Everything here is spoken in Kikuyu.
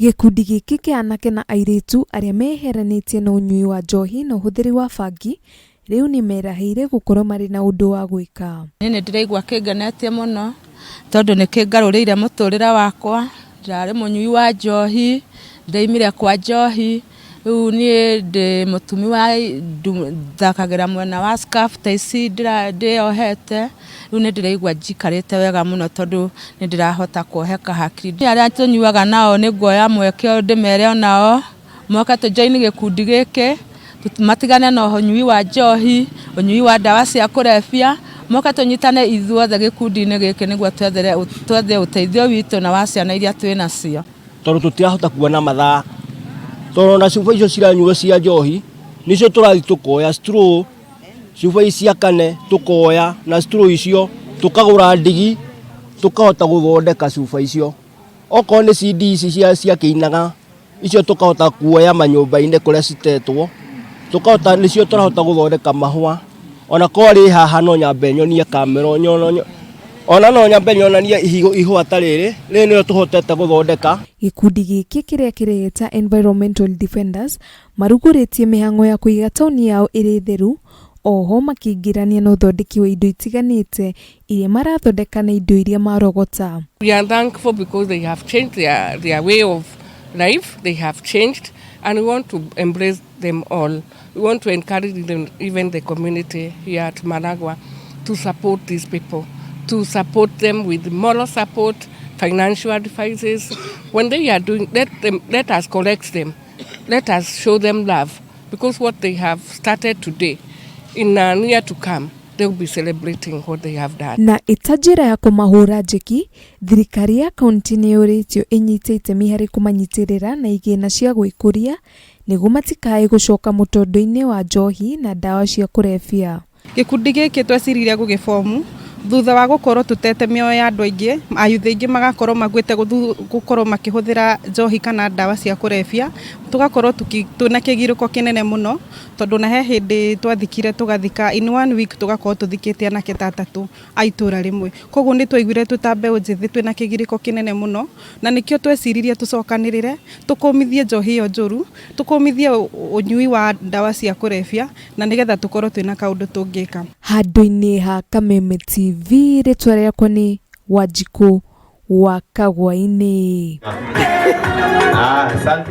Gĩkundi gĩkĩ kĩa anake na airĩtu arĩa meyeheranĩtie na ũnyui wa njohi na ũhũthĩri wa bangi rĩu nĩ merahĩire gũkorwo marĩ na ũndũ wa gwĩka. Niĩ nĩ ndĩraigua kĩngenetie mũno tondũ nĩ kĩngarũrĩire mũtũrĩre wakwa, ndarĩ mũnyui wa njohi, ndaimire kwa njohi, rĩu niĩ ndĩ mũtumi wa, thakagĩra mwena wa scarf ta ici ndĩyohete, rĩu nĩ ndĩraigua njikarĩte wega mũno tondũ nĩ ndĩrahota kuoheka hakiri. Arĩa tũnyuaga nao nĩ nguoya mweke ũyũ ndĩmere onao moke tũ join gĩkundi gĩkĩ, matigane na ũnyui wa njohi, ũnyui wa ndawa cia kũrebia, moke tũnyitane ithuothe gĩkundi-inĩ gĩkĩ nĩguo twethe ũteithio witũ na wa ciana iria twĩ nacio. Tondũ tũtirahota kuona mathaa, tondũ ona cuba icio ciranyuo cia njohi nĩcio tũrathiĩ tũkoya straw, cuba ici cia kane tũkoya na straw icio tũkagũra ndigi tũkahota gũthondeka cuba icio. Okorwo nĩ CD ici cia kĩinaga icio tũkahota kuoya manyũmba-inĩ kũrĩa citetwo, tũkahota nĩcio tũrahota gũthondeka mahũa, ona korwo rĩ haha no nyambe nyonie kamera ona no nyambe nyonanie ihũa ta rĩrĩ, rĩrĩ nĩrĩo tũhotete gũthondeka. Gĩkundi gĩkĩ kĩrĩa kĩreĩta Environmental Defenders marugũrĩtie mĩhang'o ya kũiga taũni yao ĩrĩ theru, oho makĩingĩrania na ũthondeki wa indo itiganĩte iria marathondeka na indo iria marogota. We are thankful because they have changed their way of life, they have changed, and we want to embrace them all. We want to encourage them, even the community here at Maragua, to support these people, to support them with moral support, financial advices. When they are doing, let us correct them, let us show them love, because what they have started today, in a year to come, they will be celebrating what they have done. Na ĩta njĩra ya kũmahũra njeki, thirikari ya kaunti nĩ yũrĩtio ĩnyite itemi harĩ kũmanyitĩrĩra na igĩna cia gwĩkũria nĩguo matikae gũcoka mũtondo-inĩ wa njohi na ndawa cia kũrebia. Gĩkundi gĩkĩ tweciririe gũgĩbomu thutha wa gũkorwo tũtete mĩoyo ya andũ aingĩ, ayuthi aingĩ magakorwo maguĩte gũkorwo makĩhũthĩra njohi kana ndawa cia kũrebia, tũgakorwo twĩna kĩgirĩko kĩnene mũno, tondũ na he hĩndĩ twathikire tũgathika in one week tũgakorwo tũthikĩte anake ta atatũ a itũra rĩmwe. Koguo nĩ twaiguire twĩ ta mbeũ njĩthĩ twĩna kĩgirĩko kĩnene mũno, na nĩkĩo tweciririe tũcokanĩrĩre tũkũmithie njohi ĩyo njũru, tũkũmithie ũnyui wa ndawa cia kũrebia, na nĩgetha tũkorwo twĩna kaũndũ tũngĩka. Handũ-inĩ ha Kameme TV, rĩtwa rĩakwa nĩ Wanjikũ wa Kagwainĩ. Ah, asante.